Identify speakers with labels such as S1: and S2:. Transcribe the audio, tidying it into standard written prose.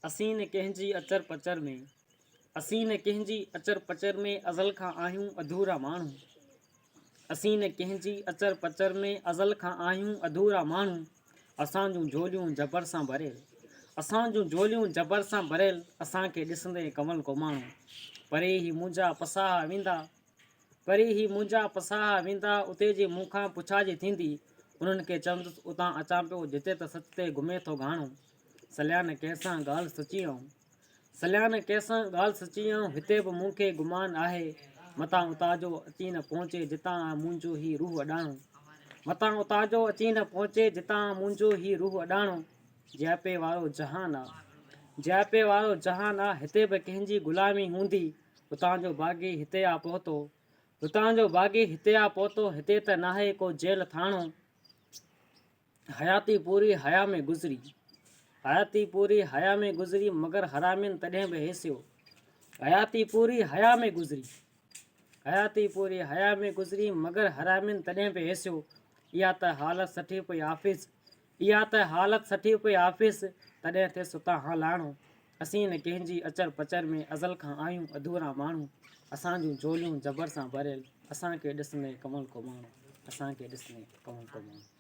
S1: اسين نه ڪنهن جي اچر پچر ۾، اسين نه ڪنهن جي اچر پچر ۾ ازل کان آهيون اڌورا ماڻهو. اسين نه ڪنهن جي اچر پچر ۾ ازل کان آهيون اڌورا ماڻهو. اسان جون جهوليون جبر سان ڀريل، اسان جون جهوليون جبر سان ڀريل، اسان کي ڏسندي ڪنول ڪوماڻو. پري هي منهنجا پساهه ويندا، پري هي منهنجا پساهه ويندا، اتي جي مون کان پڇا جي ٿيندي، انهن کي چوندس اتان اچان پيو، جتي ته سچ تي گهمي ٿو گهاڻو. سليان ڪنهن سان ڳالهه سچي آئون. سليان ڪنهن سان ڳالهه سچي آئون، هتي به مون کي گمان آهي، متان اتان جو اچي نه پهچي، جتان آ منهنجو هي روح اڏاڻو. متان اتان جو اچي نه پهچي، جتان آ منهنجو هي روح اڏاڻو. جياپي وارو جهان آ. جياپي وارو جهان آ، هتي به ڪنهن جي غلامي هوندي، اتان جو باغي هتي آ پهتو. اتان جو باغي هتي آ پهتو، هتي ته ناهي ڪو جيل ٿاڻو. حياتي پوري حيا ۾ گذري. حياتي پوري حيا ۾ گذري مگر حرامين تڏهن به هيسيو. حياتي پوري حيا ۾ گذري. حياتي پوري حيا ۾ گذري مگر حرامين تڏهن به هيسيو. اها ته حالت سٺي پئي حافظ. اها ته حالت سٺي پئي حافظ تڏهن ٿيس اتان هان لاڻو. اسين نه ڪنهن جي اچر پچر ۾ ازل کان آهيون اڌورا ماڻهو. اسان جون جهوليون جبر سان ڀريل اسان کي ڏسندي ڪنول ڪوماڻو. اسان کي ڏسندي ڪنول ڪوماڻو.